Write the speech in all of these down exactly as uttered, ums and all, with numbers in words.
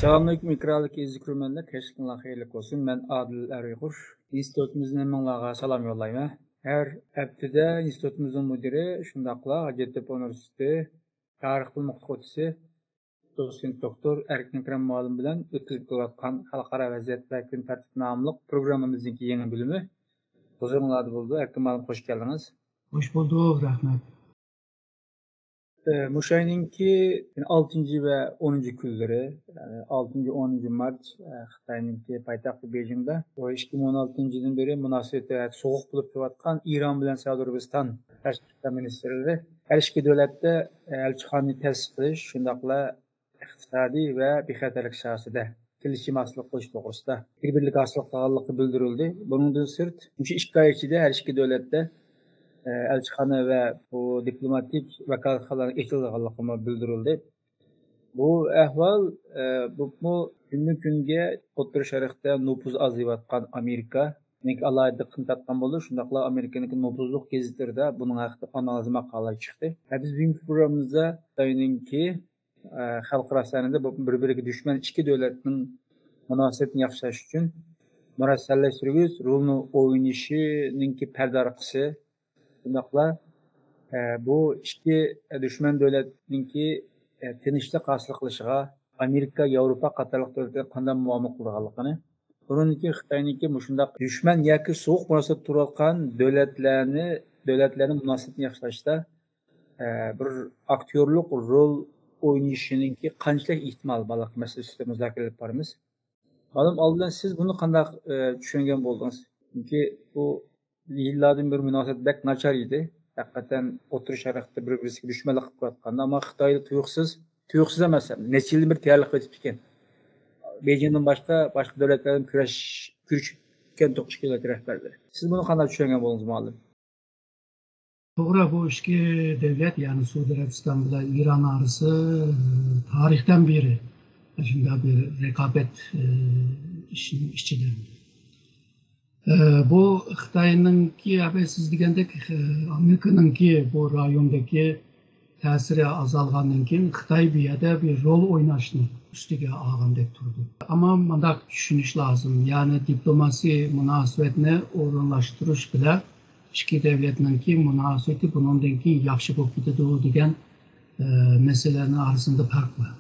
سالاملىكىم، ئېكراندىكى ئەزىز كۆرۈرمەنلەر، كەچلىكىڭلار خەيرلىك بولسۇن. مەن ئادىل ئەرئۇيغۇر. ئىنستىتۇتىمىزنىڭ ھەممىڭلارغا سالام يوللايمەن. ھەر ھەپتىدە ئىنستىتۇتىمىزنىڭ مۇدىرى، شۇنداقلا ھاجەتتېپە ئۇنىۋېرسىتېتى تارىخ پەن ئوقۇتقۇچىسى، دوتسېنت دوكتور ئەركىن ئەكرەم مۇئەللىم بىلەن ئۆتكۈزۈپ كېلىۋاتقان خەلقئارا ۋەزىيەت ۋە كۈن تەرتىپى ناملىق پروگراممىمىزنىڭكى يېڭى بۆلۈمى ھۇزۇرۇڭلاردا بولىدۇ. ئەركىن مۇئەللىم، خوش كەلدىڭىز. خوش بولدۇق، رەھمەت. ئە، مۇشۇ ئاينىڭكى ئالتىنچى ۋە ئونىنچى كۈنلىرى، يەنى ئالتىنچى، ئونىنچى مارت، ئە، خىتاينىڭكى پايتەختى بېيجىڭدا بۇ ئىككى مىڭ ئون ئالتىنچى يىلدىن بېرى مۇناسىۋىتى سوغۇق بولۇپ كېلىۋاتقان ئىران بىلەن سەئۇدى ئەرەبىستان تاشقى ئىشلار مىنىستىرلىرى ھەر ئىككى دۆلەتتە، ئە، ئەلچىخانىنى تەسىس قىلىش، شۇنداقلا ئىقتىسادىي ۋە بىخەتەرلىك ساھەسىدە كېلىشىم ھاسىل قىلىش توغرىسىدا بىر-بىرلىككە ھاسىل قىلغانلىقى بىلدۈرۈلدى. بۇنىڭدىن سىرت، مۇشۇ ئىككى ئاي ئىچىدە ھەر ئىككى دۆلەتتە، ئە، ئەلچىخانا ۋە بۇ دىپلوماتىك ۋاكالەتخانىلارنىڭ ئېچىلىدىغانلىقىمۇ بىلدۈرۈلدى. بۇ ئەھۋال، ئە، بولۇپمۇ كۈندىن-كۈنگە ئوتتۇرا شەرقتە نوپۇزى ئازىيىۋاتقان ئامېرىكا ئالاھىدە دىققىتىنى تارتقان بولدى. شۇنداقلا ئامېرىكىنىڭكى نوپۇزلۇق گېزىتلىرىدا بۇنىڭ ھەققىدە ئانالىز ماقالىلەر چىقتى. ھە، بىز بۈگۈنكى پروگراممىمىزدا خىتاينىڭكى، ئە، خەلقئارا سەھنىدە بۇ بىر-بىرىگە دۈشمەن ئىككى دۆلەتنىڭ مۇناسىۋىتىنى ياخشىلاش ئۈچۈن مۇرەسسەلەشتۈرگۈچ رولنى ئوينىشىنىڭكى پەردە ئارقىسى، شۇنداقلا، ئە، بۇ ئىككى دۈشمەن دۆلەتنىڭكى، ئە، تىنچلىق ھاسىل قىلىشىغا ئامېرىكا، ياۋروپا قاتارلىق دۆلەتلەر قانداق مۇئامىلە قىلىدىغانلىقىنى، بۇنىڭدىن كېيىن خىتاينىڭكى مۇشۇنداق دۈشمەن ياكى سوغۇق مۇناسىۋەتتە تۇرۇۋاتقان دۆلەتلەرنى، دۆلەتلەرنىڭ مۇناسىۋىتىنى ياخشىلاشتا، ئە، بىر ئاكتيورلۇق رول ئوينىشىنىڭكى قانچىلىك ئېھتىمالى بارلىقى مەسىلىسىدە مۇزاكىرە ئېلىپ بارىمىز. مالۇم ئالدىن سىز بۇنى قانداق، ئە، چۈشەنگەن بولدىڭىز؟ چۈنكى بۇ يىللاردىن بېرى مۇناسىۋەت بەك ناچار ئىدى. ھەقىقەتەن ئوتتۇرا شەرقتە بىر-بىرسىگە دۈشمەنلىك قىلىپ قويۇۋاتقاندا، ئەمما خىتايدا تۇيۇقسىز، تۇيۇقسىز ئەمەس، نەچچە يىلدىن بېرى تەييارلىق ئۆتۈپتىكەن. بېيجىڭدىن باشقا، باشقا دۆلەتلەر بىلەن كۈرەش، كۈرىشىپ كەتكەن توققۇز دۆلەت رەھبەرلىرى. سىز بۇنى قانداق چۈشەنگەن بولدىڭىز، مۇئەللىم؟ توغرا، بۇ ئىككى دۆلەت، يەنى سەئۇدى ئەرەبىستان بىلەن ئىران ئارىسى، ئى، تارىختىن بېرى شۇنداق بىر رىقابەت، ئى، ئىشىنىڭ ئىچىدە. ئى، بۇ خىتاينىڭكى، ئەبەي سىز دېگەندەك، ئى، ئامېرىكىنىڭكى بۇ رايوندىكى تەسىرى ئازالغاندىن كېيىن خىتاي بۇ يەردە بىر رول ئويناشنى ئۈستىگە ئالغاندەك تۇرىدۇ. ئەمما مۇنداق چۈشىنىش لازىم، يەنى دىپلوماسىي مۇناسىۋەتنى ئورۇنلاشتۇرۇش بىلەن ئىككى دۆلەتنىڭكى مۇناسىۋىتى بۇنىڭدىن كېيىن ياخشى بولۇپ كېتىدۇ دېگەن، ئە، مەسىلىنىڭ ئارىسىدا پەرق بار.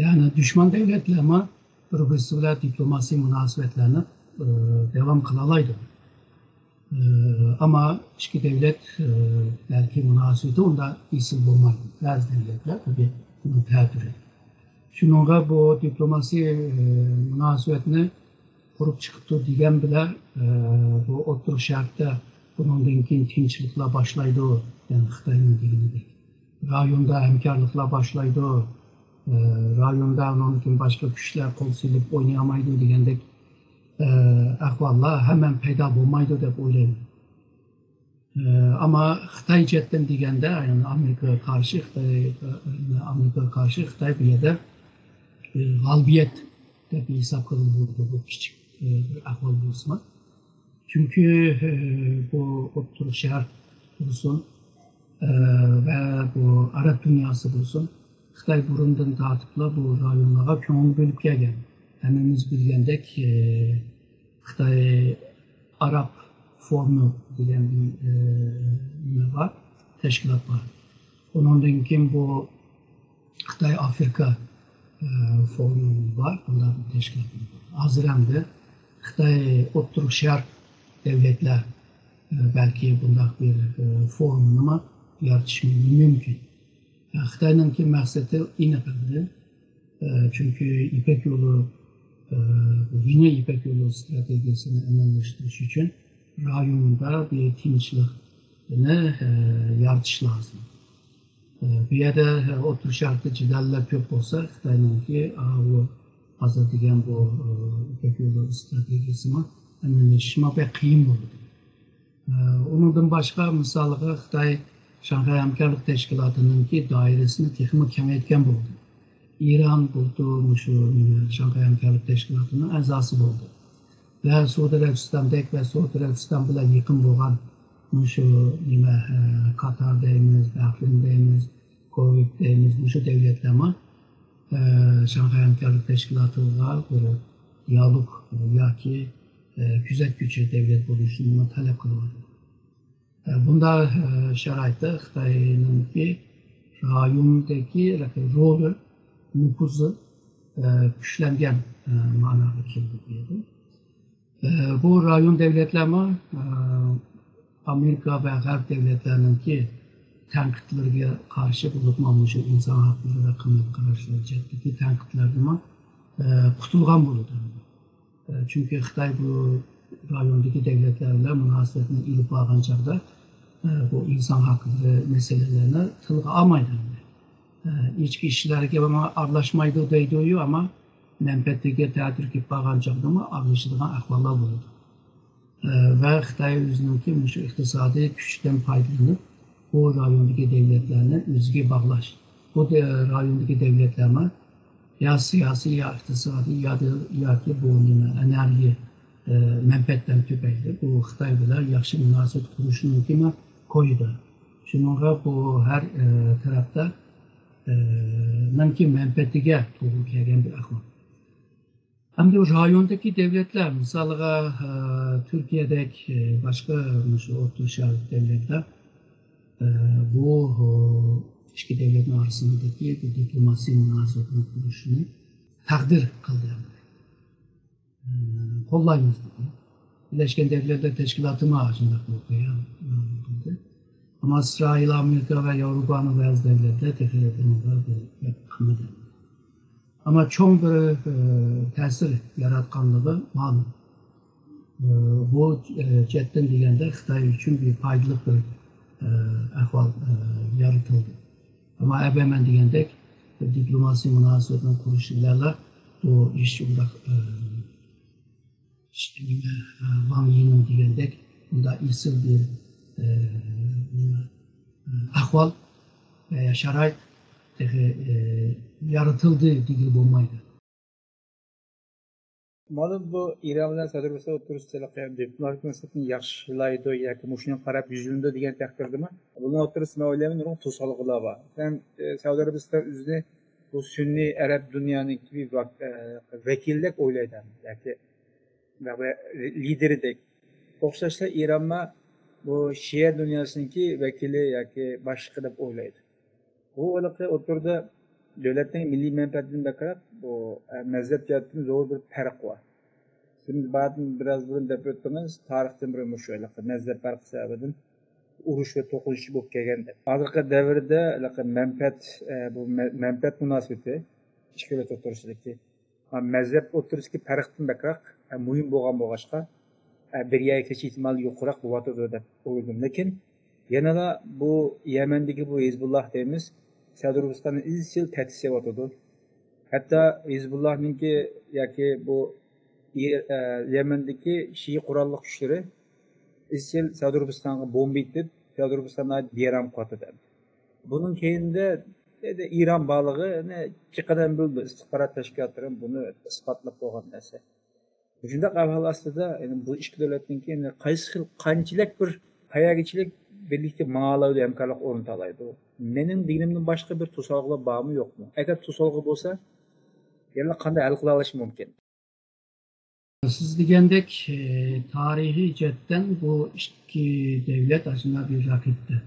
يەنى دۈشمەن دۆلەتلەرمۇ بىر-بىرسى بىلەن دىپلوماسىي مۇناسىۋەتلەرنى، ئە، داۋام قىلالايدۇ. ئە، ئەمما ئىككى دۆلەت، ئە، بەلكى مۇناسىۋىتى ئۇنداق ئېسىل بولمايدۇ. بەزى دۆلەتلەر تەبىئىي بۇنىڭ تەتۈرى. شۇنىڭغا بۇ دىپلوماسىي، ئە، مۇناسىۋەتنى قۇرۇپ چىقىپتۇ دېگەن بىلەن، ئە، بۇ ئوتتۇرا شەرقتە بۇنىڭدىن كېيىن تىنچلىقلار باشلايدۇ، يەنى خىتاينىڭ دېگىنىدەك. رايوندا ھەمكارلىقلار باشلايدۇ، ئە، رايوندا ئۇنىڭدىن كېيىن باشقا كۈچلەر قول سېلىپ ئوينىيالمايدۇ دېگەندەك، ئە، ئەھۋاللار ھەممە پەيدا بولمايدۇ دەپ ئويلايمەن. ئە، ئەمما خىتاي جەھەتتىن دېگەندە، يەنى ئامېرىكىغا قارشى خىتاي، ئامېرىكىغا قارشى خىتاي بۇ يەردە، ئە، غالىبىيەت دەپ ھېساب قىلغىلى بولىدۇ، بۇ كىچىك، ئە، بىر ئەھۋال بولسىمۇ. چۈنكى، ئە، بۇ ئوتتۇرا شەرق بولسۇن، ئە، ۋە بۇ ئەرەب دۇنياسى بولسۇن، خىتاي بۇرۇندىن تارتىپلا بۇ رايونلارغا كۆڭۈل بۆلۈپ كەلگەن. ھەممىمىز بىلگەندەك، ئە، خىتاي ئاراب فورۇمى دېگەن بىر، ئە، نېمە بار، تەشكىلات بار. ئۇنىڭدىن كېيىن بۇ خىتاي ئافرىقا، ئە، فورۇمى بار، بۇنداق بىر تەشكىلات بار. ھازىر ئەمدى خىتاي ئوتتۇرا شەرق دۆلەتلەر، ئە، بەلكى بۇنداق بىر، ئە، فورۇمنىمۇ يارىتىشى مۇمكىن. ئە، خىتاينىڭكى مەقسىتى ئېنىق ئەمدى. ئە، چۈنكى يىپەك يولى، ئە، بۇ يېڭى يىپەك يولى ئىستراتېگىيەسىنى ئەمەلىيلەشتۈرۈش ئۈچۈن رايوندا بىر تىنچلىقنى، ئە، يارىتىش لازىم. ئە، بۇ يەردە، ئە، ئوتتۇرا شەرقتە جېدەللەر كۆپ بولسا، خىتاينىڭكى، ئا، بۇ ھازىر دېگەن بۇ، ئە، يىپەك يولى ئىستراتېگىيەسىمۇ ئەمەلىيلىشىشىمۇ بەك قىيىن بولىدۇ. ئە، ئۇنىڭدىن باشقا، مىسالىغا، خىتاي شاڭخەي ھەمكارلىق تەشكىلاتىنىڭكى دائىرىسىنى تېخىمۇ كېڭەيتكەن بولدى. ئىران بۇلتۇر مۇشۇ، نېمە، شاڭخەي ھەمكارلىق تەشكىلاتىنىڭ ئەزاسى بولدى. ۋە سەئۇدى ئەرەبىستاندەك ۋە سەئۇدى ئەرەبىستان بىلەن يېقىن بولغان مۇشۇ، نېمە، ئە، قاتار دەيمىز، بەھرەين دەيمىز، كۇۋەيت دەيمىز، مۇشۇ دۆلەتلەرمۇ ئە، شاڭخەي ھەمكارلىق تەشكىلاتىغا بىر دىيالوگ ياكى، ئە، كۆزەتكۈچى دۆلەت بولۇشنى تەلەپ قىلىۋاتىدۇ. ئە، بۇنداق، ئە، شارائىتتا خىتاينىڭكى رايوندىكى رولى، نوپۇزى، ئە، كۈچلەنگەن، ئە، مەنىگە كېلىدۇ دەيدۇ. ئە، بۇ رايون دۆلەتلەرمۇ، ئە، ئامېرىكا ۋە غەرب دۆلەتلەرنىڭكى تەنقىدلىرىگە قارشى بولۇپمۇ مۇشۇ ئىنسان ھەقلىرى ۋە قىممەت قاراشلىرى جەھەتتىكى تەنقىدلەردىنمۇ، ئە، قۇتۇلغان بولىدۇ. ئە، چۈنكى خىتاي بۇ رايوندىكى دۆلەتلەر بىلەن مۇناسىۋەتنى ئېلىپ بارغان چاغدا، ئە، بۇ ئىنسان ھەقلىرى مەسىلىلەرنى تىلغا ئالمايدۇ. ئە، ئىچكى ئىشلارغا ئارىلاشمايدۇ دەيدۇ، ئەمما مەنپەئەتىگە تەتۈر كېلىپ قالغان چاغدىمۇ ئارىلىشىدىغان ئەھۋاللار بولىدۇ. ئە، ۋە خىتاي ئۆزىنىڭكى مۇشۇ ئىقتىسادىي كۈچىدىن پايدىلىنىپ، بۇ رايوندىكى دۆلەتلەرنى ئۆزىگە باغلاش. بۇ دە-، رايوندىكى دۆلەتلەرمۇ يا سىياسىي، يا ئىقتىسادىي، يا دە-، ياكى بۇ نېمە، ئېنېرگىيە، ئە، مەنپەئەتلەرنى تۆپەيلى بۇ خىتاي بىلەن ياخشى مۇناسىۋەت قۇرۇشنىڭكىمۇ كويىدا. شۇنىڭغا بۇ ھەر، ئە، تەرەپتە، ئە، نىڭكى مەنپەئەتىگە توغرا كەلگەن بىر ئەھۋال. ئەمدى رايوندىكى دۆلەتلەر، مىسالغا، ئە، تۈركىيەدەك، ئە، باشقا مۇشۇ ئوتتۇرا شەرق دۆلەتلەر، ئە، بۇ، ئە، ئىككى دۆلەتنىڭ ئارىسىندىكى بۇ دىپلوماسىيە مۇناسىۋىتىنى قۇرۇشنى تەقدىر قىلدى. ئە، قوللايمىز دېدى. بىرلەشكەن دۆلەتلەر تەشكىلاتىمۇ شۇنداق بولۇپ قويغان بولدى. ئەمما ئىسرائىل، ئامېرىكا ۋە ياۋروپانىڭ بەزى دۆلەتلەر تېخى بۇنىڭغا بىر گەپ قىلمىدى. ئەمما چوڭ بىر، ئە، تەسىر ياراتقانلىقى مەلۇم. ئە، بۇ، ئە، جەھەتتىن دېگەندە خىتاي ئۈچۈن بىر پايدىلىق بىر، ئە، ئەھۋال، ئە، يارىتىلدى. ئەمما ئەبەمەن دېگەندەك بىر دىپلوماسىيە مۇناسىۋىتىنى قۇرۇش بىلەنلا بۇ ئىش ئۇنداق، ئە، ئىش نېمە، ئە، ۋاڭ يىنىڭ دېگەندەك ئۇنداق ئېسىل بىر، ئە، نېمە، ئە، ئەھۋال، ئە، شارائىت تېخى، ئە، يارىتىلدى دېگىلى بولمايدۇ. مەلۇم، بۇ ئىران بىلەن سەئۇدى ئەرەبىستان ئوتتۇرىسىدا دىپلوماتىك مۇناسىۋەتنى ياخشىلايدۇ ياكى مۇشۇنى قاراپ يۈزلىنىدۇ دېگەن تەقدىردىمۇ، بۇنىڭ ئوتتۇرىسىدا مەن ئويلايمەن، نۇرغۇن توسالغۇلار بار. مەسىلەن، ئە، سەئۇدى ئەرەبىستان ئۆزىنى بۇ سۈنئىي ئەرەب دۇنيانىڭكى بىر ۋەك-، ئە، ۋەكىلدەك ئويلايدۇ ياكى، ياكى لىدېرىدەك. ئوخشاشلا ئىرانمۇ بۇ شىئە دۇنياسىنىڭكى ۋەكىلى ياكى باشلىقى دەپ ئويلايدۇ. بۇ ھېلىقى ئوتتۇرىدا دۆلەتنىڭ مىللىي مەنپەئەتىدىن بەكرەك بۇ، ئە، مەزھەپ جەھەتتىن زور بىر پەرق بار. سىز بارىدىن بىراز بۇرۇن دەپ ئۆتتىڭىز، تارىختىن بۇرۇن مۇشۇ ھېلىقى مەزھەپ پەرقى سەۋەبىدىن ئۇرۇش ۋە توقۇنۇش بولۇپ كەلگەن دەپ. ھازىرقى دەۋردە ھېلىقى مەنپەئەت، ئە، بۇ مە-، مەنپەئەت مۇناسىۋىتى ئىككى دۆلەت ئوتتۇرىسىدىكى، ئە، مەزھەپ ئوتتۇرىسىدىكى پەرقتىن بەكرەك، ئە، مۇھىم بولغان بولغاچقا، ئە، بىر يەرگە كېلىش ئېھتىمالى يۇقىرىراق بولۇۋاتىدۇ دەپ ئويلىدىم. لېكىن يەنىلا بۇ يەمەندىكى بۇ ھىزبۇللاھ دەيمىز، سەئۇدى ئەرەبىستاننى ئىزچىل تەھدىت سېلىۋاتىدۇ. ھەتتا ھىزبۇللاھنىڭكى ياكى بۇ ئى-، ئە، يەمەندىكى شىئە قوراللىق كۈچلىرى ئىزچىل سەئۇدى ئەرەبىستانغا بومبا ئېتىپ، سەئۇدى ئەرەبىستان ناھايىتى بىئارام قىلىۋاتىدۇ. بۇنىڭ كەينىدە، ئە، ئىران بارلىقىنى جىققىدىن بىلدى، ئىستىخبارات تەشكىلاتلىرى بۇنى ئىسپاتلاپ بولغان نەرسە. مۇشۇنداق ئەھۋال ئاستىدا، يەنى بۇ ئىككى دۆلەتنىڭكى يەنى قايسى خىل، قانچىلىك بىر، قەيەرگىچىلىك بىرلىكتە ماڭالايدۇ، ھەمكارلىق ئورنىتالايدۇ؟ مېنىڭ دېگىنىمدىن باشقا بىر توسالغۇلار بارمۇ، يوقمۇ؟ ئەگەر توسالغۇ بولسا، يەنە قانداق ھەل قىلالاش مۇمكىن؟ سىز دېگەندەك، ئى، تارىخىي جەھەتتىن بۇ ئىككى دۆلەت ئاشۇنداق بىر رەقىبتە.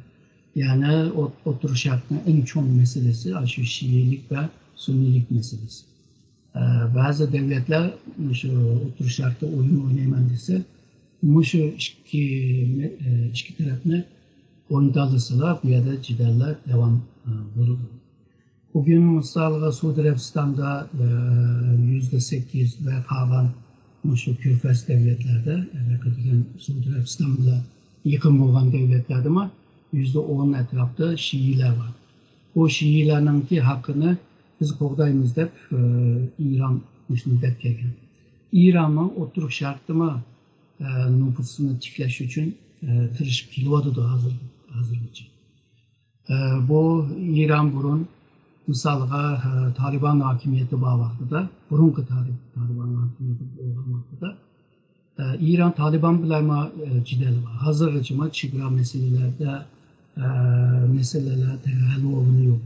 يەنى ئوت-، ئوتتۇرا شەرقنىڭ ئەڭ چوڭ مەسىلىسى ئاشۇ شىئىلىك ۋە سۈنئىيلىك مەسىلىسى. ئە، بەزى دۆلەتلەر مۇشۇ ئوتتۇرا شەرقتە ئويۇن ئوينايمەن دېسە، مۇشۇ ئىككى، ئە، ئىككى تەرەپنى ئوينىتالىسىلا، بۇ يەردە جېدەللەر داۋام، ئە، بولىدۇ. بۈگۈن مىسالغا سەئۇدى ئەرەبىستاندا، ئە، يۈزدە سەككىز ۋە قالغان مۇشۇ كۆرپەز دۆلەتلەردە، ھېلىقى دېگەن سەئۇدى ئەرەبىستان بىلەن يېقىن بولغان دۆلەتلەردىمۇ يۈزدە ئون ئەتراپىدا شىئىلەر بار. بۇ شىئىلەرنىڭكى ھەققىنى بىز قوغدايمىز دەپ، ئە، ئىران مۇشۇنى دەپ كەلگەن. ئىرانمۇ ئوتتۇرا شەرقتىمۇ، ئە، نوپۇسىنى تىكلەش ئۈچۈن، ئە، تىرىشىپ كېلىۋاتىدۇ ھازىر، ھازىرغىچە. ئە، بۇ ئىران بۇرۇن، مىسالغا، ئە، تالىبان ھاكىمىيىتى بار ۋاقتىدا، بۇرۇنقى تالىب-، تالىبان ھاكىمىيىتى بولغان ۋاقتىدا، ئە، ئىران تالىبان بىلەنمۇ، ئە، جېدەل بار. ھازىرغىچىمۇ چېگرا مەسىلىلەردە، ئە، مەسىلىلەر تېخى ھەل بولغىنى يوق.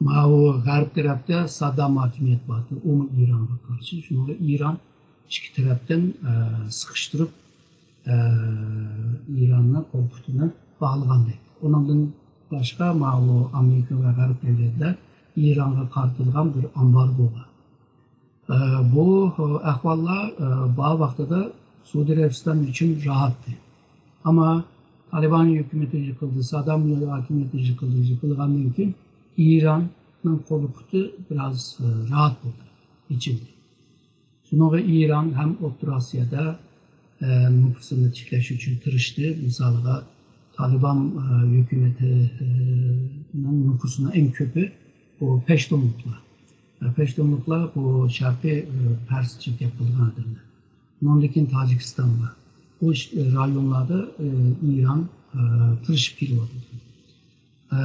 ماۋۇ غەرب تەرەپتە ساددام ھاكىمىيەت بار، ئۇمۇ ئىرانغا قارشى. شۇنىڭغا ئىران ئىككى تەرەپتىن، ئە، سىقىشتۇرۇپ، ئە، ئىراننىڭ قورقۇتىنى باغلىغاندەك. ئۇنىڭدىن باشقا، ماۋۇ ئامېرىكا ۋە غەرب دۆلەتلەر ئىرانغا قارىتىلغان بىر ئامبارگو بار. ئە، بۇ، ئە، ئەھۋاللار، ئە، بار ۋاقتىدا سئۇدى ئەرەبىستان ئۈچۈن راھەتتى. ئەمما تالىبان ھۆكۈمىتى يىقىلدى، سادام ھاكىمىيىتى يىقىلدى. يىقىلغاندىن كېيىن ئىراننىڭ قورقۇتى بىراز، ئە، راھەت بولدى، ئېچىلدى. شۇنىڭغا ئىران ھەم ئوتتۇرا ئاسىيادا، ئە، نوپۇسىنى تىكلەش ئۈچۈن تىرىشتى. مىسالىغا، تالىبان، ئە، ھۆكۈمىتىنىڭ نوپۇسىنىڭ ئەڭ كۆپى بۇ پەشتۇنلۇقلار. ئە، پەشتۇنلۇقلار بۇ شەرقىي، ئە، پەرسچە گەپ قىلىدىغان ئادەملەر. ئۇنىڭدىن كېيىن تاجىكىستان بار. بۇ ئىش-، ئە، رايونلاردا، ئە، ئىران، ئە، تىرىشىپ كېلىۋاتىدۇ. ئە،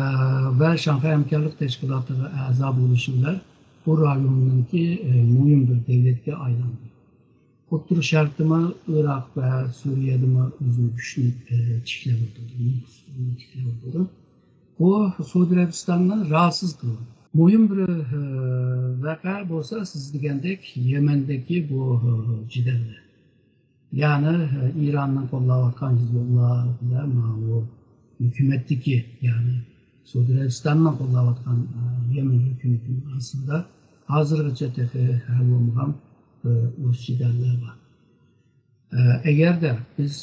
ۋە شاڭخەي ھەمكارلىق تەشكىلاتىغا ئەزا بولۇشى بىلەن بۇ رايوننىڭكى، ئە، مۇھىم بىر دۆلەتكە ئايلاندى. ئوتتۇرا شەرقتىمۇ، ئىراق ۋە سۈرىيەدىمۇ ئۆزىنىڭ كۈچىنى، ئە، تىكلەۋاتىدۇ، نوپۇسىنى تىكلەۋاتىدۇ. بۇ سئۇدى ئەرەبىستاننى راھەتسىز قىلىۋاتىدۇ. مۇھىم بىر، ئە، ۋەقە بولسا، سىز دېگەندەك، يەمەندىكى بۇ، ئە، جېدەللەر. يەنى، ئىراننىڭ قوللاۋاتقان ھىزبۇللا بىلەن ماۋۇ ھۆكۈمەتتىكى، يەنى سئۇدى ئەرەبىستاننىڭ قوللاۋاتقان، يەمەن ھۆكۈمىتىنىڭ ئارىسىدا ھازىرغىچە تېخى ھەل بولمىغان بىر ئۇرۇش جېدەللەر بار. ئەگەردە بىز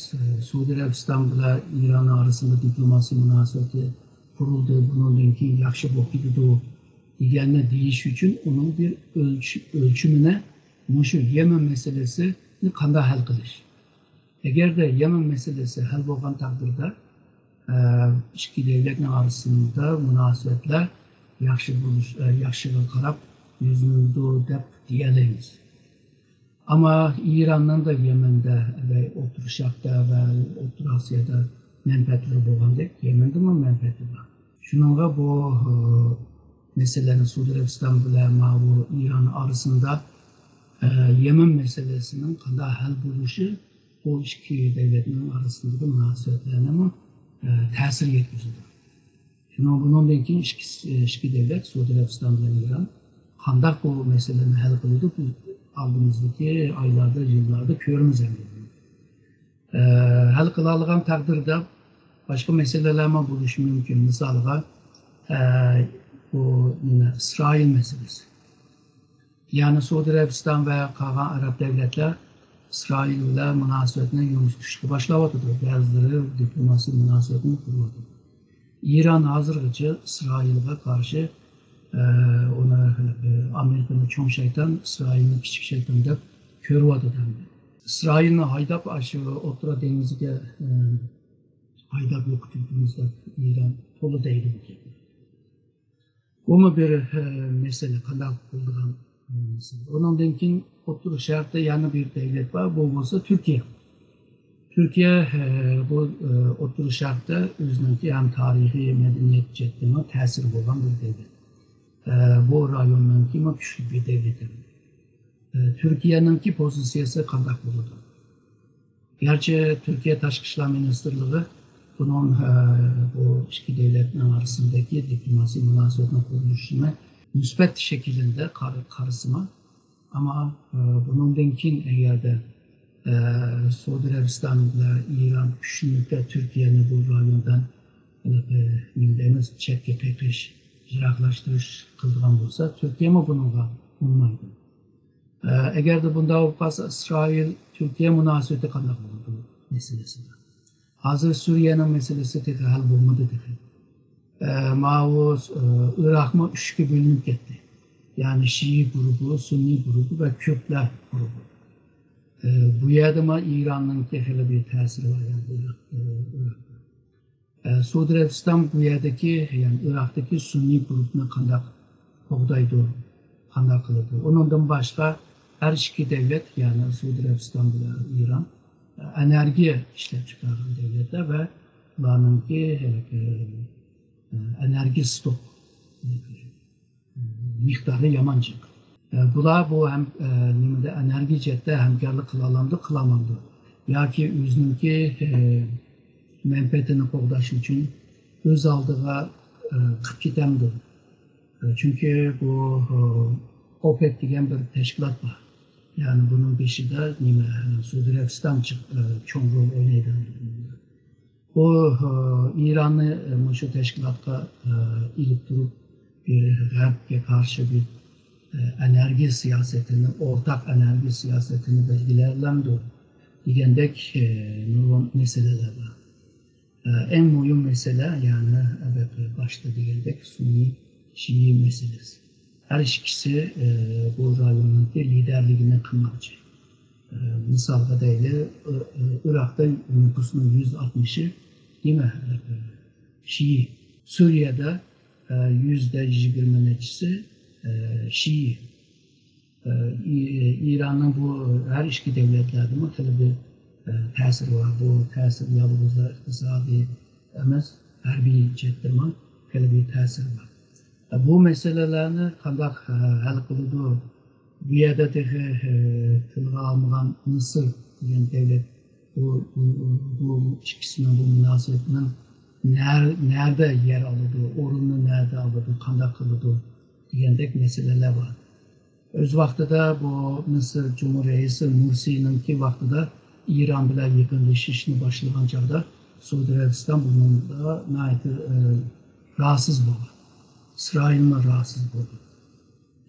سئۇدى ئەرەبىستان بىلەن ئىراننىڭ ئارىسىدا دىپلوماسىيە مۇناسىۋىتى قۇرۇلدى، بۇنىڭدىن كېيىن ياخشى بولۇپ كېتىدۇ دېگەننى دېيىش ئۈچۈن ئۇنىڭ بىر ئۆلچ-، ئۆلچىمىنى مۇشۇ يەمەن مەسىلىسىنى قانداق ھەل قىلىش. ئەگەردە يەمەن مەسىلىسى ھەل بولغان تەقدىردە، ئە، ئىككى دۆلەتنىڭ ئارىسىدا مۇناسىۋەتلەر ياخشى بولۇش، ئە، ياخشىغا قاراپ يۈزلىنىدۇ دەپ دېيەلەيمىز. ئەمما ئىراننىڭ دا يەمەندە ۋە ئوتتۇرا شەرقتە ۋە ئوتتۇرا ئاسىيادا مەنپەئەتلىرى بولغاندەك، يەمەندىمۇ مەنپەئەتى بار. شۇنىڭغا بۇ، ئە، مەسىلىنى سئۇدى ئەرەبىستان بىلەن ماۋۇ ئىران ئارىسىدا، ئە، يەمەن مەسىلىسىنىڭ قانداق ھەل بولۇشى بۇ ئىككى دۆلەتنىڭ ئارىسىدىكى مۇناسىۋەتلەرنىمۇ، ئە، تەسىر يەتكۈزىدۇ. شۇنىڭ، بۇنىڭدىن كېيىن ئىككى، ئىككى دۆلەت، سئۇدى ئەرەبىستان بىلەن ئىران، قانداق بۇ مەسىلىنى ھەل قىلىدۇ، بىز ئالدىمىزدىكى ئايلاردا، يىللاردا كۆرىمىز ئەمدى بۇنى. ئە، ھەل قىلالىغان تەقدىردە باشقا مەسىلىلەرمۇ بولۇشى مۇمكىن. مىسالغا، ئە، بۇ نېمە، ئىسرائىل مەسىلىسى. يەنى سئۇدى ئەرەبىستان ۋە قالغان ئەرەب دۆلەتلەر ئىسرائىل بىلەن مۇناسىۋەتنى يۇمشىتىشقا باشلاۋاتىدۇ. بەزىلىرى دىپلوماسىي مۇناسىۋەتنى قۇرۇۋاتىدۇ. ئىران ھازىرغىچە ئىسرائىلغا قارشى، ئە، ئۇنى، ئە، ئامېرىكىنى چوڭ شەيتان، ئىسرائىلنى كىچىك شەيتان دەپ كۆرۈۋاتىدۇ ئەمدى. ئىسرائىلنى ھايداپ، ئاشۇ ئوتتۇرا دېڭىزگە، ئە، ھايداپ يوقىتىۋېتىمىز دەپ ئىران تولا دەيدۇ بۇ گەپنى. بۇمۇ بىر، ئە، مەسىلە، قانداق بولىدىغان، ئە، مەسىلە. ئۇنىڭدىن كېيىن ئوتتۇرا شەرقتە يەنە بىر دۆلەت بار، بۇ بولسا تۈركىيە. تۈركىيە، ئە، بۇ، ئە، ئوتتۇرا شەرقتە ئۆزىنىڭكى ھەم تارىخىي، مەدەنىيەت جەھەتتىمۇ تەسىرى بولغان بىر دۆلەت. ئە، بۇ رايوننىڭكىمۇ كۈچلۈك بىر دۆلىتى. ئە، تۈركىيەنىڭكى پوزىتسىيەسى قانداق بولىدۇ؟ گەرچە تۈركىيە تاشقى ئىشلار مىنىستىرلىقى بۇنىڭ، ئە، بۇ ئىككى دۆلەتنىڭ ئارىسىدىكى دىپلوماسىي مۇناسىۋەتنىڭ قۇرۇلۇشىنى مۇسبەت شەكىلدە قار-، قارىسىمۇ، ئەمما، ئە، بۇنىڭدىن كېيىن ئەگەردە، ئە، سئۇدى ئەرەبىستان بىلەن ئىران كۈچلۈكتە تۈركىيەنى بۇ رايوندىن، ئە، نېمە دەيمىز، چەتكە قېقىش، يىراقلاشتۇرۇش قىلىدىغان بولسا، تۈركىيەمۇ بۇنىڭغا ئۇنىمايدۇ. ئە، ئەگەردە بۇنداق بولۇپ قالسا، ئىسرائىل، تۈركىيە مۇناسىۋىتى قانداق بولىدۇ مەسىلىسىدە؟ ھازىر سۈرىيەنىڭ مەسىلىسى تېخى ھەل بولمىدى تېخى. ئە، ماۋۇ، ئە، ئىراقمۇ ئۈچكە بۆلۈنۈپ كەتتى. يەنى شىئە گۇرۇپى، سۈنئىي گۇرۇپى ۋە كۆپلەر گۇرۇپى. ئە، بۇ يەردىمۇ ئىراننىڭكى خېلى بىر تەسىرى بار، يەنى ئىراق، ئە، ئىراقتا. ئە، سئۇدى ئەرەبىستان بۇ يەردىكى، يەنى ئىراقتىكى سۈنئىي گۇرۇپنى قانداق قوغدايدۇ، قانداق قىلىدۇ؟ ئۇنىڭدىن باشقا ھەر ئىككى دۆلەت، يەنى سئۇدى ئەرەبىستان بىلەن ئىران، ئە، ئېنېرگىيە ئىشلەپ چىقارغان دۆلەتلەر ۋە ئۇلارنىڭكى ھېلىقى، ئە، ئېنېرگىيە ستوك مىقدارى يامان جىق. ئە، بۇلار بۇ ھەم، ئە، نېمىدە، ئېنېرگىيە جەھەتتە ھەمكارلىق قىلالامدۇ، قىلالمامدۇ؟ ياكى ئۆزىنىڭكى، ئە، مەنپەئەتىنى قوغداش ئۈچۈن ئۆز ئالدىغا، ئە، قىپ كېتەمدۇ؟ چۈنكى بۇ، ئوپېك دېگەن بىر تەشكىلات بار. يەنى بۇنىڭ بېشىدا نېمە، سئۇدى ئەرەبىستان چىق-، چوڭ رول ئوينايدۇ. بۇ، ئىراننى مۇشۇ تەشكىلاتقا ئېلىپ تۇرۇپ، بىر غەربكە قارشى بىر ئېنېرگىيە سىياسىتىنى، ئورتاق ئېنېرگىيە سىياسىتىنى بەلگىلەيلەمدۇ دېگەندەك نۇرغۇن مەسىلىلەر بار. ئەڭ مۇھىم مەسىلە، يەنى ئەلۋەتتە باشتا دېگەندەك سۈنئىي، شىئى مەسىلىسى. ھەر ئىككىسى بۇ رايوننىڭكى لىدەرلىكىنى قىلماقچى. مىسالغا دەيلى، ئىراقتا نوپۇسنىڭ يۈز ئاتمىشى نېمە؟ شىئى. سۈرىيەدە يۈزدە يىگىرمە نەچچىسى شىئى. ئىراننىڭ بۇ ھەر ئىككى دۆلەتلەردىمۇ خېلى بىر تەسىرى بار. بۇ تەسىر يالغۇزلا ئىقتىسادىي ئەمەس، ھەربىي جەھەتتىمۇ خېلى بىر تەسىرى بار. بۇ مەسىلىلەرنى قانداق ھەل قىلىدۇ؟ بۇ يەردە تېخى تىلغا ئالمىغان مىسىر دېگەن دۆلەت، بۇ، بۇ، بۇ ئىككىسىنىڭ بۇ مۇناسىۋىتىنىڭ نەر-، نەدە يەر ئالىدۇ، ئورۇننى نەدە ئالىدۇ، قانداق قىلىدۇ دېگەندەك مەسىلىلەر بار. ئۆز ۋاقتىدا بۇ مىسىر جۇمھۇر رەئىسى مۇرسىنىڭكى ۋاقتىدا ئىران بىلەن يېقىنلىشىشنى باشلىغان چاغدا سئۇدى ئەرەبىستان بۇنىڭدا ناھايىتى، ئە، راھەتسىز بولغان. ئىسرائىلمۇ راھەتسىز بولدى.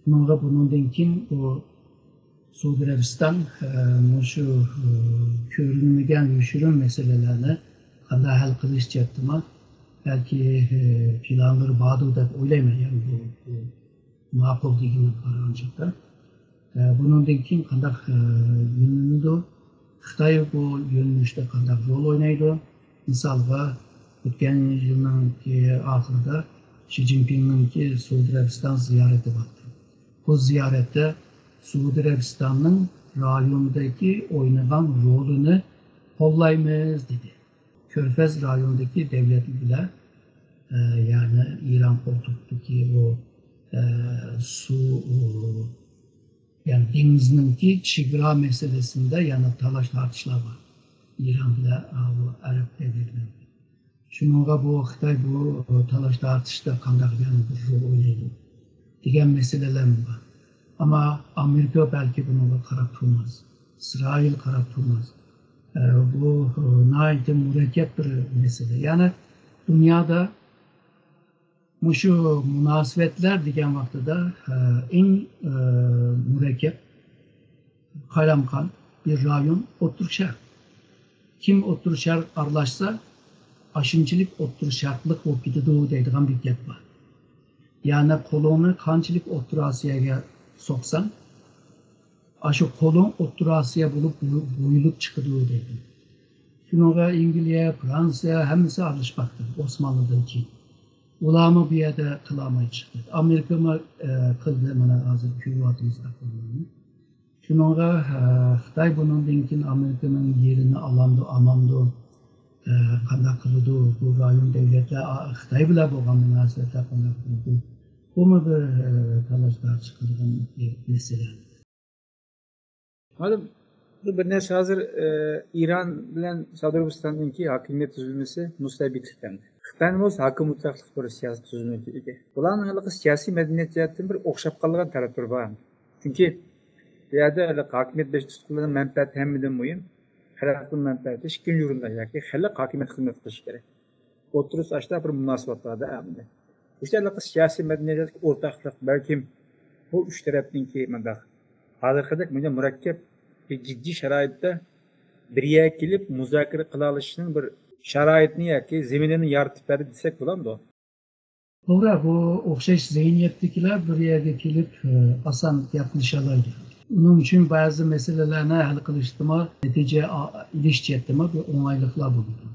شۇنىڭغا بۇنىڭدىن كېيىن بۇ سئۇدى ئەرەبىستان، ئە، مۇشۇ، ئە، كۆرۈنمىگەن يوشۇرۇن مەسىلىلەرنى قانداق ھەل قىلىش جەھەتتىمۇ بەلكى، ئە، پىلانلىرى باردۇ دەپ ئويلايمەن. يەنى بۇ، بۇ ماقۇل دېگىنىگە قارىغان چاغدا. ئە، بۇنىڭدىن كېيىن قانداق، ئە، يۆنىلىدۇ؟ خىتاي بۇ يۆنىلىشتە قانداق رول ئوينايدۇ؟ مىسالغا، ئۆتكەن يىلنىڭكى ئاخىرىدا شى جىنپىڭنىڭكى سئۇدى ئەرەبىستان زىيارىتى بار. بۇ زىيارەتتە سئۇدى ئەرەبىستاننىڭ رايوندىكى ئوينىغان رولىنى قوللايمىز دېدى. كۆرپەز رايونىدىكى دۆلەتلەر بىلەن، ئە، يەنى ئىران قولتۇقىدىكى ئۇ، ئە، سۇ، ئۇ، يەنى دېڭىزنىڭكى چېگرا مەسىلىسىندە يەنە تالاش تارتىشلار بار. ئىران بىلەن، ئە، ئۇ ئەرەب دۆلەتلىرى. شۇنىڭغا بۇ خىتاي بۇ، ئە، تالاش تارتىشتا قانداق يەنە بىر رول ئوينايدۇ دېگەن مەسىلىلەرمۇ بار. ئەمما ئامېرىكا بەلكى بۇنىڭغا قاراپ تۇرماس. ئىسرائىل قاراپ تۇرماس. ئە، بۇ، ئە، ناھايىتى مۇرەككەپ بىر مەسىلە. يەنى دۇنيادا مۇشۇ مۇناسىۋەتلەر دېگەن ۋاقتىدا، ئە، ئەڭ، ئە، مۇرەككەپ، قايىلمىقان بىر رايون ئوتتۇرا شەرق. كىم ئوتتۇرا شەرق ئارىلاشسا، ئاشۇنچىلىك ئوتتۇرا شەرقلىق بولۇپ كېتىدۇ دەيدىغان بىر گەپ بار. يەنى قولۇڭنى قانچىلىك ئوتتۇرا ئاسىياغا سوقساڭ، ئاشۇ قولۇڭ ئوتتۇرا ئاسىيا بولۇپ بۇ-، بۇيۇلۇپ چىقىدۇ دەيدۇ. شۇنىڭغا ئەنگلىيە، فرانسىيە ھەممىسى ئارىلىشىپ باقتى ئوسمانلىدىن كېيىن. ئۇلارمۇ بۇ يەردە قىلالماي چىقتى. ئامېرىكىمۇ، ئە، قىلدى، مانا ھازىر كۆرۈۋاتىمىز ئەھۋاللارنى. شۇنىڭغا، ئە، خىتاي بۇنىڭدىن كېيىن ئامېرىكىنىڭ يېرىنى ئالامدۇ، ئالمامدۇ، ئە، قانداق قىلىدۇ، بۇ رايون دۆلەتلەر، ئا، خىتاي بىلەن بولغان مۇناسىۋەتلەر قانداق بولىدۇ، بۇمۇ بىر، ئە، تالاش تارتىش قىلىدىغان بىر مەسىلە. مالۇم، بۇ بىر نەرسە ھازىر، ئە، ئىران بىلەن سەئۇدى ئەرەبىستاننىڭكى ھاكىمىيەت تۈزۈلمىسى مۇستەبىتلىكتە. خىتاينىڭ بولسا ھاكىم مۇتلەقلىق بىر سىياسىي تۈزۈلمىگە ئىگە. بۇلارنىڭ ھېلىقى سىياسىي مەدەنىيەت جەھەتتىن بىر ئوخشاپ قالغان تەرەپلىرى بار. چۈنكى بۇ يەردە ھېلىقى ھاكىمىيەت بېشىدا تۇتقۇنلارنىڭ مەنپەئەتى ھەممىدىن مۇھىم. خەلقنىڭ مەنپەئەتى ئىككىنچى ئورۇندا ياكى خەلق ھاكىمىيەت خىزمەت قىلىشى كېرەك. ئوتتۇرىسى ئاشۇنداق بىر مۇناسىۋەت بار-دە ئەمدى. مۇشۇ ھېلىقى سىياسىي مەدەنىيەتلىك ئورتاقلىق بەلكىم بۇ ئۈچ تەرەپنىڭكى مۇنداق ھازىرقىدەك مۇنداق مۇرەككەپ، جىددىي شارائىتتا بىر يەرگە كېلىپ مۇزاكىرە قىلالىشىشنىڭ بىر شارائىتىنى ياكى زېمىنىنى يارىتىپ بەردى دېسەك بولامدۇ؟ توغرا، بۇ ئوخشاش زېھنىيەتتىكىلەر بىر يەرگە كېلىپ، ئاسان گەپلىشەلەيدۇ. ئۇنىڭ ئۈچۈن بەزى مەسىلىلەرنى ھەل قىلىشتىمۇ، نەتىجە ئېلىش جەھەتتىمۇ بىر ئوڭايلىقلار بولىدۇ.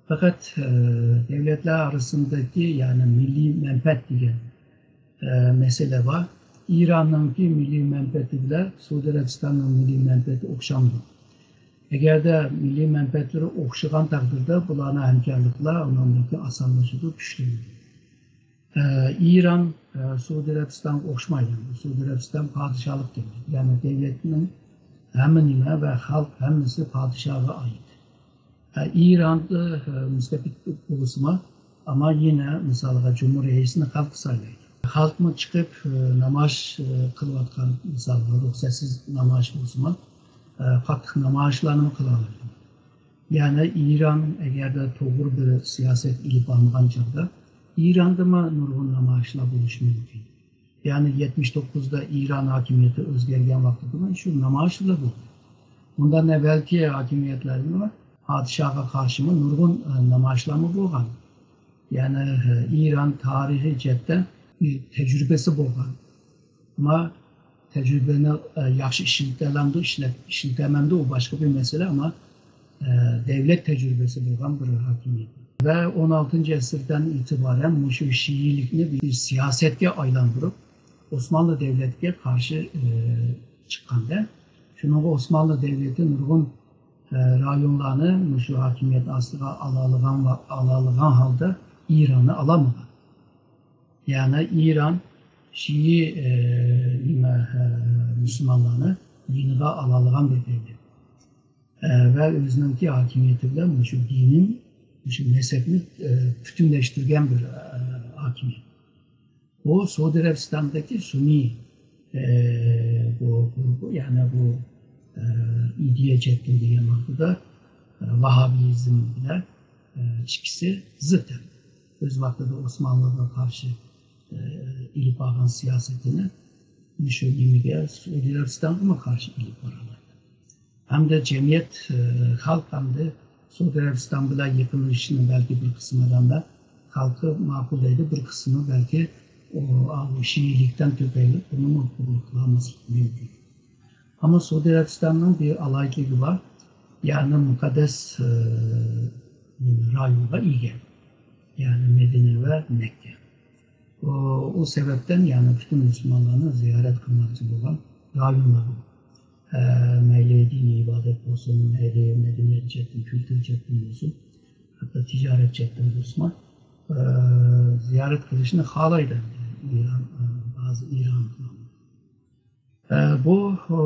پەقەت، ئە، دۆلەتلەر ئارىسىندىكى، يەنى مىللىي مەنپەئەت دېگەن، ئە، مەسىلە بار. ئىراننىڭكى مىللىي مەنپەئەتى بىلەن سەئۇدى ئەرەبىستاننىڭ مىللىي مەنپەئەتى ئوخشامدۇ؟ ئەگەردە مىللىي مەنپەئەتلىرى ئوخشىغان تەقدىردە، بۇلارنىڭ ھەمكارلىقلار ئۇنىڭدىن كېيىن ئاسانلىشىدۇ، كۈچلىنىدۇ. ئە، ئىران، ئە، سەئۇدى ئەرەبىستانغا ئوخشىمايدۇ. سەئۇدى ئەرەبىستان پادىشاھلىق دۆلەت. يەنى دۆلەتنىڭ ھەممە نېمە ۋە خەلق ھەممىسى پادىشاھقا ئائىت. ئە، ئىراندا، ئە، مۇستەبىت بولسىمۇ، ئەمما يەنە مىسالغا جۇمھۇر رەئىسىنى خەلق سايلايدۇ. خەلقمۇ چىقىپ، ئە، نامايىش، ئە، قىلىۋاتقان، مىسالغا، رۇخسەتسىز نامايىش بولسىمۇ، ئە، قاتتىق نامايىشلارنىمۇ قىلالايدۇ. يەنى ئىران ئەگەردە توغرا بىر سىياسەت ئېلىپ بارمىغان چاغدا، ئىراندىمۇ نۇرغۇن نامايىشلار بولۇشى مۇمكىن. يەنى يەتمىش توققۇزدا ئىران ھاكىمىيىتى ئۆزگەرگەن ۋاقتىدىمۇ شۇ نامايىشلار بولدى. ئۇندىن ئەۋۋەلكى ھاكىمىيەتلەردىمۇ پادىشاھقا قارشىمۇ نۇرغۇن، ئە، نامايىشلارمۇ بولغان. يەنى، ئە، ئىران تارىخىي جەھەتتە بىر تەجرىبىسى بولغان. ئەمما تەجرىبىنى، ئە، ياخشى ئىشلىتەلەمدۇ، ئىشلەت-، ئىشلىتەلمەمدۇ، ئۇ باشقا بىر مەسىلە، ئەمما، ئە، دەۋلەت تەجرىبىسى بولغان بىر ھاكىمىيەت. ۋە ئون ئالتىنچى ئەسىردىن ئېتىبارەن مۇشۇ شىئىلىكنى بىر سىياسەتكە ئايلاندۇرۇپ، ئوسمانلى دەۋلىتىگە قارشى، ئە، چىققاندا، شۇنىڭغا ئوسمانلى دەۋلىتى نۇرغۇن، ئە، رايونلارنى مۇشۇ ھاكىمىيەت ئاستىغا ئالالىغان ۋە ئالالىغان ھالدا ئىراننى ئالالمىغان. يەنى ئىران شىئى، ئە، نېمە، ئە، مۇسۇلمانلارنى يېنىغا ئالالىغان بىر دەۋلەت. ئە، ۋە ئۆزىنىڭكى ھاكىمىيىتى بىلەن مۇشۇ دىنىي، مۇشۇ مەزھەپنى، ئە، پۈتۈنلەشتۈرگەن بىر، ئە، ھاكىمىيەت. بۇ سەئۇدى ئەرەبىستاندىكى سۈننىي، ئە، بۇ گۇرۇپى، يەنى بۇ، ئە، ئىدىيە جەھەتتىن دېگەن ۋاقتىدا، ئە، ۋاھابىزم بىلەن، ئە، ئىككىسى زىت. ئۆز ۋاقتىدا ئوسمانلىغا قارشى، ئە، ئېلىپ بارغان سىياسىتىنى مۇشۇ نېمىگە، سەئۇدى ئەرەبىستانغىمۇ قارشى ئېلىپ بارالايدۇ. ھەمدە جەمئىيەت، ئە، خەلق ھەمدە سەئۇدى ئەرەبىستان بىلەن يېقىنلىشىشنى بەلكى بىر قىسىم ئادەملەر خەلقى ماقۇللايدۇ، بىر قىسمى بەلكى ئۇ، ئۇ شىئىلىكتىن تۆپەيلى بۇنىمۇ قوبۇل قىلالماسلىقى مۇمكىن. ئەمما سەئۇدى ئەرەبىستاننىڭ بىر ئالاھىدىلىكى بار، يەنى مۇقەددەس، ئە، رايونغا ئىگە، يەنى مەدىنە ۋە مەككە. ئۇ، ئۇ سەۋەبتىن، يەنى پۈتۈن مۇسۇلمانلارنىڭ زىيارەت قىلماقچى بولغان رايونلار بۇ. ئە، مەيلى دىنىي ئىبادەت بولسۇن، مەيلى مەدەنىيەت جەھەتتىن، كۈلتۈر جەھەتتىن بولسۇن، ھەتتا تىجارەت جەھەتتىن بولسىمۇ، ئە، زىيارەت قىلىشنى خالايدۇ ئىران، ئە، بەزى ئىران. ئە، بۇ، ئۇ،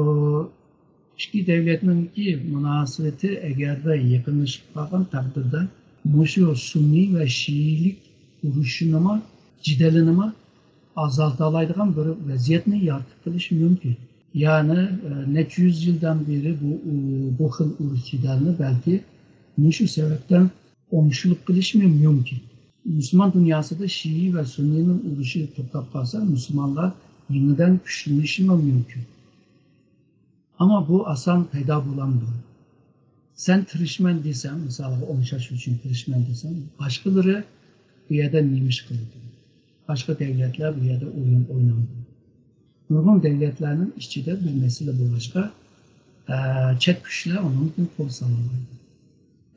ئىككى دەۋلەتنىڭكى مۇناسىۋىتى ئەگەردە يېقىنلىشىپ قالغان تەقدىردە، مۇشۇ سۈننىي ۋە شىئىلىك ئۇرۇشىنىمۇ، جېدىلىنىمۇ ئازالتالايدىغان بىر ۋەزىيەتنى يارىتىپ قېلىشى مۇمكىن. يەنى، ئە، نەچچە يۈز يىلدىن بېرى بۇ، ئۇ، بۇ خىل ئۇرۇش جېدەلنى بەلكى مۇشۇ سەۋەبتىن ئوڭشىلىپ قېلىشىمۇ مۇمكىن. مۇسۇلمان دۇنياسىدا شىئە ۋە سۈننىنىڭ ئۇرۇشى توختاپ قالسا، مۇسۇلمانلار يېڭىدىن كۈچلىنىشىمۇ مۇمكىن. ئەمما بۇ ئاسان پەيدا بولامدۇ؟ سەن تىرىشىمەن دېسەڭ، مىسالغا ئوڭشاش ئۈچۈن تىرىشىمەن دېسەڭ، باشقىلىرى بۇ يەردە نېمە ئىش قىلىدۇ؟ باشقا دەۋلەتلەر بۇ يەردە ئويۇن ئوينامدۇ؟ نۇرغۇن دەۋلەتلەرنىڭ ئىچىدە بىر مەسىلە بولغاچقا، ئە، چەت كۈچلەر ئۇنىڭدىن قول سالالمايدۇ.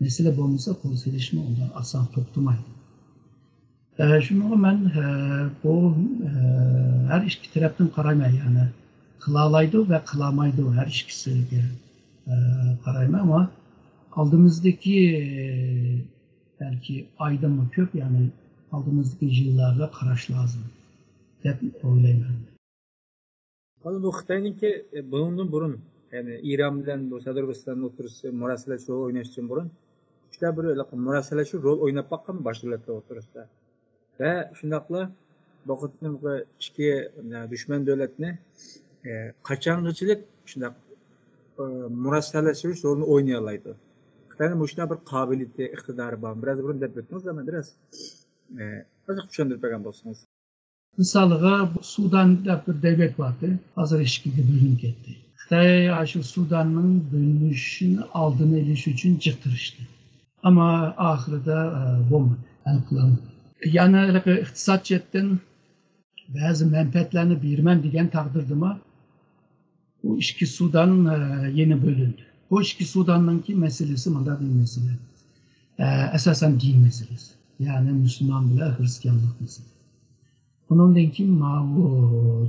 مەسىلە بولمىسا، قول سېلىشمۇ ئۇنداق ئاسان توختىمايدۇ. ئە، شۇنىڭغا مەن، ئە، بۇ، ئە، ھەر ئىككى تەرەپتىن قارايمەن، يەنى قىلالايدۇ ۋە قىلالمايدۇ، ھەر ئىككىسىگە، ئە، قارايمەن. ئەمما ئالدىمىزدىكى، بەلكى ئايدىنمۇ كۆپ، يەنى ئالدىمىزدىكى يىللارغا قاراش لازىم دەپ ئويلايمەن. ھازىر بۇ خىتاينىڭكى، ئە، بۇنىڭدىن بۇرۇن، يەنى ئىران بىلەن بۇ سەئۇدى ئەرەبىستان ئوتتۇرىسىدا مۇراسىلە رول ئويناشتىن بۇرۇن، شۇنداق بىر مۇراسىلە رول ئويناپ باققان باش دۆلەتلەر ئوتتۇرىسىدا. ۋە شۇنداقلا بۇ قېتىمقى ئىككى، ئە، دۈشمەن دۆلەتنى، ئە، قاچانغىچىلىك شۇنداق، ئە، مۇراسىلە رولىنى ئوينىيالايدۇ. خىتاينىڭ مۇشۇنداق بىر قابىلىيىتى، ئىقتىدارى بار. بىراز بۇرۇن دەپ ئۆتتىڭىز، ئەمما بىراز، ئە، ئازراق چۈشەندۈرۈپ بەرگەن بولسىڭىز. مىسالغا، سۇدان دەپ بىر دەۋلەت باردى. ھازىر ئىككىگە بۆلۈنۈپ كەتتى. خىتاي ئاشۇ سۇداننىڭ بۆلۈنۈشىنى ئالدىنى ئېلىش ئۈچۈن جىق تىرىشتى. ئەمما ئاخىرىدا، ئە، بولمىدى. ھەل قىلالمىدى. يەنى ھېلىقى ئىقتىساد جەھەتتىن بەزى مەنپەئەتلەرنى بېرىمەن دېگەن تەقدىردىمۇ، بۇ ئىككى سۇدان، ئە، يەنە بۆلۈندى. بۇ ئىككى سۇداننىڭكى مەسىلىسى مۇنداق بىر مەسىلە. ئە، ئاساسەن دىن مەسىلىسى. يەنى مۇسۇلمان بىلەن خرىستىيانلىق مەسىلىسى. ئۇنىڭدىن كېيىن ماۋۇ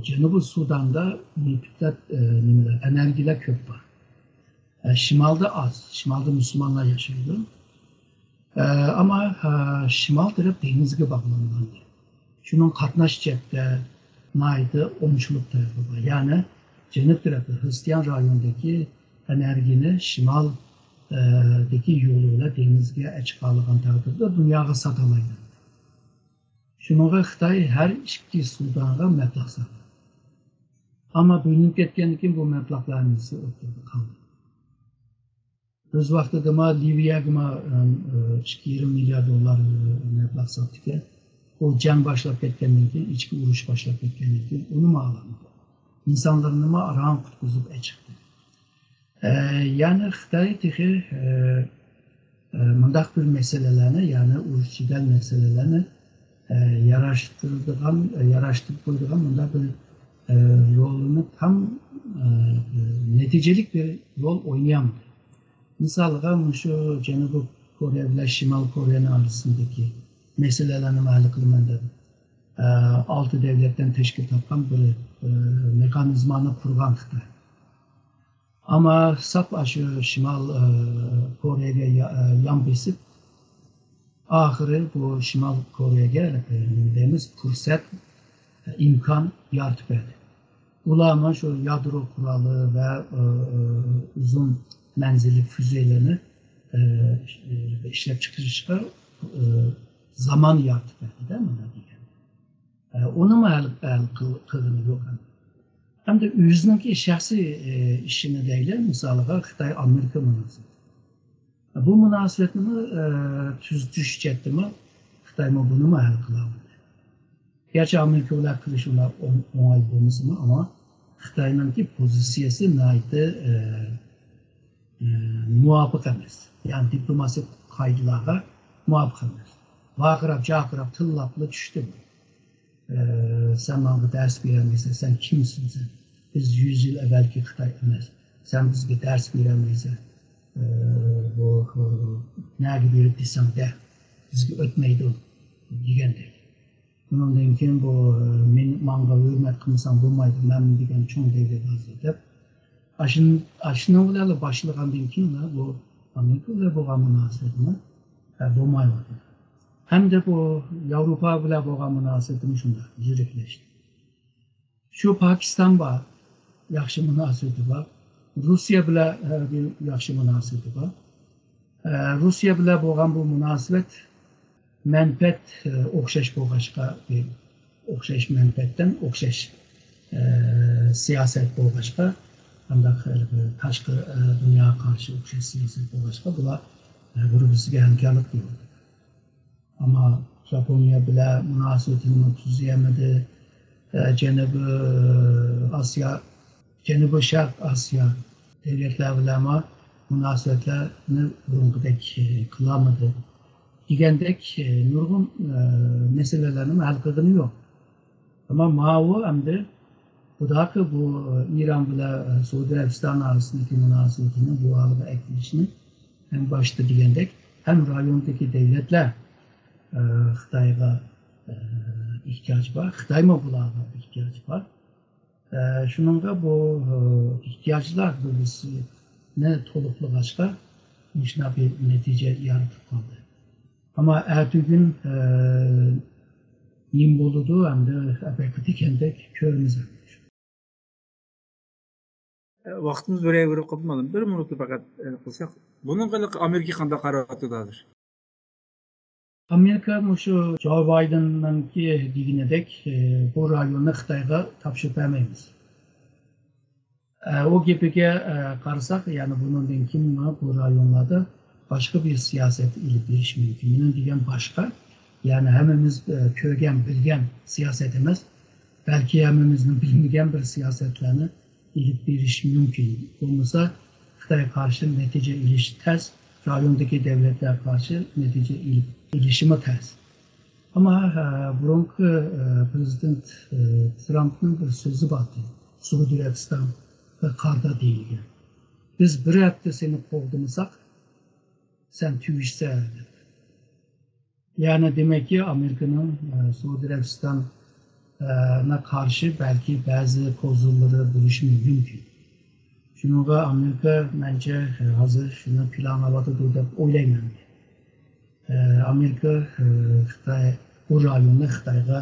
جەنۇبىي سۇداندا نېفىت، ئە، نېمىلەر، ئېنېرگىيەلەر كۆپ بار. ئە، شىمالدا ئاز. شىمالدا مۇسۇلمانلار ياشايدۇ. ئە، ئەمما، ئە، شىمال تەرەپ دېڭىزگە باغلانغان. شۇنىڭ قاتناش جەھەتتە ناھايىتى ئوڭشىلىق تەرىپى بار. يەنى جەنۇب تەرەپتە خرىستىيان رايونىدىكى ئېنېرگىيەنى شىمال، ئە، دىكى يولى بىلەن دېڭىزگە ئەچىقالىغان تەقدىردە دۇنياغا ساتالايدۇ. شۇنىڭغا خىتاي ھەر ئىككى سۇدانغا مەبلەغ سالدى. ئەمما بۆلۈنۈپ كەتكەندىن كېيىن بۇ مەبلەغلەرنىڭ ھەممىسى ئوتتۇرىدا قالدى. ئۆز ۋاقتىدىما لىۋىيەگىمۇ ئىككى يېرىم مىليار دوللار مەبلەغ ساپتىكەن. ئۇ جەڭ باشلاپ كەتكەندىن كېيىن، ئىچكى ئۇرۇش باشلاپ كەتكەندىن كېيىن ئۇنىمۇ ئالالمىدى. ئىنسانلىرىنىمۇ ئاران قۇتقۇزۇپ ئەچىقتى. ئە، يەنى خىتاي تېخى، ئە، ئە، مۇنداق بىر مەسىلىلەرنى، يەنى ئۇرۇش جېدەل مەسىلىلەرنى، ئە، ياراشتۇرىدىغان، ياراشتۇرۇپ قويىدىغان مۇنداق بىر، ئە، رولىنى تام، ئە، نەتىجىلىك بىر رول ئوينىيالمىدى. مىسالغا، مۇشۇ جەنۇبىي كورېيە بىلەن شىمال كورېيەنىڭ ئارىسىدىكى مەسىلىلەرنى ھەل قىلىمەن دەپ، ئە، ئالتە دۆلەتتىن تەشكىل تاپقان بىر، ئە، مېخانىزمانى قۇرغان خىتاي. ئەمما ساپ ئاشۇ شىمال، ئە، كورېيەگە يا-، ئە، يان بېسىپ، ئاخىرى بۇ شىمال كورېيەگە، ئە، نېمە دەيمىز، پۇرسەت، ئىمكان يارىتىپ بەردى. ئۇلارمۇ شۇ يادرو قورالى ۋە، ئە، ئە، ئۇزۇن مەنزىللىك فۇزېيلىرىنى، ئە، ئىشلەپچىقىرىشقا، ئە، زامان يارىتىپ بەردى-دە، مۇنداق دېگەندە. ئە، ئۇنىمۇ ھەل، ھەل قىل-، قىلغىنى يوق. ھەمدە ئۆزىنىڭكى شەخسىي، ئە، ئىشىنى دەيلى، مىسالىغا خىتاي-ئامېرىكا مۇناسىۋىتى. بۇ مۇناسىۋەتنىمۇ، ئە، تۈزىتىش جەھەتتىمۇ خىتايمۇ بۇنىمۇ ھەل قىلالمىدى. گەرچە ئامېرىكا بىلەن قىلىش ئۇنداق ئوڭ-، ئوڭاي بولمىسىمۇ، ئەمما خىتاينىڭكى پوزىتسىيەسى ناھايىتى، ئە، ئە، مۇۋاپىق ئەمەس. يەنى دىپلوماتىك قائىدىلەرگە مۇۋاپىق ئەمەس. ۋارقىراپ، جارقىراپ، تىللاپلا چۈشتى بۇ. ئە، سەن ماڭا دەرس بېرەلمەيسەن، سەن كىمسەن سەن؟ بىز يۈز يىل ئەۋۋەلكى خىتاي ئەمەس. سەن بىزگە دەرس بېرەلمەيسەن. ئە، بۇ، ئە، نەگە بېرىپ دېسەڭ دە، بىزگە ئۆتمەيدۇ، دېگەندەك. ئۇنىڭدىن كېيىن بۇ، ئە، مېنى، ماڭا ھۆرمەت قىلمىساڭ بولمايدۇ، مەن دېگەن چوڭ دەۋلەت ھازىر دەپ. ئاشۇن-، ئاشۇنىڭ بىلەن باشلىغاندىن كېيىن بۇ ئامېرىكا بىلەن بولغان مۇناسىۋىتىمۇ، ئە، بولمايۋاتىدۇ. ھەمدە بۇ ياۋروپا بىلەن بولغان مۇناسىۋىتىمۇ شۇنداق يىرىكلەشتى. شۇ پاكىستان بار، ياخشى مۇناسىۋىتى بار. روسىيە بىلەن، ئە، بىر ياخشى مۇناسىۋىتى بار. ئە، روسىيە بىلەن بولغان بۇ مۇناسىۋەت مەنپەئەت، ئە، ئوخشاش بولغاچقا، بىر ئوخشاش مەنپەئەتتىن ئوخشاش، ئە، سىياسەت بولغاچقا، ئانداق، ئە، بىر تاشقى، ئە، دۇنياغا قارشى ئوخشاش سىياسەت بولغاچقا، بۇلار، ئە، بىر-بىرسىگە ھەمكارلىق قىلىۋاتىدۇ. ئەمما ياپونىيە بىلەن مۇناسىۋىتىنىمۇ تۈزىيەلمىدى. ئە، جەنۇبىي ئاسىيا، جەنۇبىي شەرق ئاسىيا دۆلەتلەر بىلەنمۇ مۇناسىۋەتلەرنى بۇرۇنقىدەك، ئە، قىلالمىدى. دېگەندەك، ئە، نۇرغۇن، ئە، مەسىلىلەرنىمۇ ھەل قىلغىنى يوق. ئەمما ماۋۇ ئەمدى بۇداقى بۇ، ئە، ئىران بىلەن، ئە، سئۇدى ئەرەبىستان ئارىسىدىكى مۇناسىۋىتىنى بۇ ھالغا ئەكېلىشنى ھەم باشتا دېگەندەك، ھەم رايوندىكى دۆلەتلەر، ئە، خىتايغا، ئە، ئېھتىياجى بار، خىتايمۇ بۇلارغا ئېھتىياجى بار. ئە، شۇنىڭغا بۇ، ئە، ئېھتىياجلار بىر-بىرسىنى تولۇقلىغاچقا، مۇشۇنداق بىر نەتىجە يارىتىپ قالدى. ئەمما ئەتىگۈن، ئە، نېمە بولىدۇ، ئەمدى ئەپەكى دېگەندەك كۆرىمىز ئەمدى. ۋاقتىمىز بىرەر بىر قالدى، بىر مىنۇتلا پەقەت، ئە، قىلساق. بۇنىڭغا ھېلىقى ئامېرىكا قانداق قاراۋاتىدۇ ھازىر؟ ئامېرىكا مۇشۇ جو بايدېننىڭكى دېگىنىدەك، ئە، بۇ رايوننى خىتايغا تاپشۇرۇپ بەرمەيمىز. ئە، ئۇ گېپىگە، ئە، قارىساق، يەنى بۇنىڭدىن كېيىن بۇ رايونلاردا باشقا بىر سىياسەت ئېلىپ بېرىش مۇمكىن. مېنىڭ دېگەن باشقا، يەنى ھەممىمىز، ئە، كۆرگەن، بىلگەن سىياسەت ئەمەس، بەلكى ھەممىمىزنىڭ بىلمىگەن بىر سىياسەتلەرنى ئېلىپ بېرىش مۇمكىن. بولمىسا، خىتايغا قارشى نەتىجە ئېلىش تەس، رايوندىكى دۆلەتلەرگە قارشى نەتىجە ئېلىپ، ئېلىشىمۇ تەس. ئەمما، ئە، بۇرۇنقى، ئە، پرېزىدېنت، ئە، ترامپنىڭ بىر سۆزى بار ئىدى، سئۇدى ئەرەبىستانغا قارىتا دېيىلگەن. بىز بىر ھەپتە سېنى قوغدىمىساق، سەن تۈگىشىسەن، دەپ. يەنى دېمەككى، ئامېرىكىنىڭ، ئە، سئۇدى ئەرەبىستانغا قارشى بەلكى بەزى پوزىتسىيەلىرى بولۇشى مۇمكىن. شۇنىڭغا ئامېرىكا، مەنچە، ھازىر شۇنى پىلانلاۋاتىدۇ دەپ ئويلايمەن. ئە، ئامېرىكا، ئە، خىتاي، بۇ رايوننى خىتايغا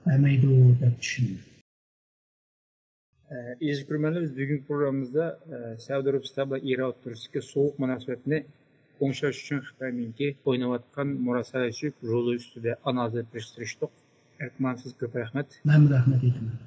بەرمەيدۇ دەپ چۈشىنىمەن. ئە، ئەزىز كۆرۈرمەنلەر، بىز بۈگۈنكى پروگراممىمىزدا، ئە، سەئۇدى ئەرەبىستان بىلەن ئىران ئوتتۇرىسىدىكى سوغۇق مۇناسىۋەتنى ئوڭشاش ئۈچۈن خىتاينىڭكى ئويناۋاتقان مۇراسىۋەتچىلىك رولى ئۈستىدە ئانالىز قىلىشقا تىرىشتۇق. ئەكمام، سىزگە كۆپ رەھمەت. مەنمۇ رەھمەت ئېيتىمەن.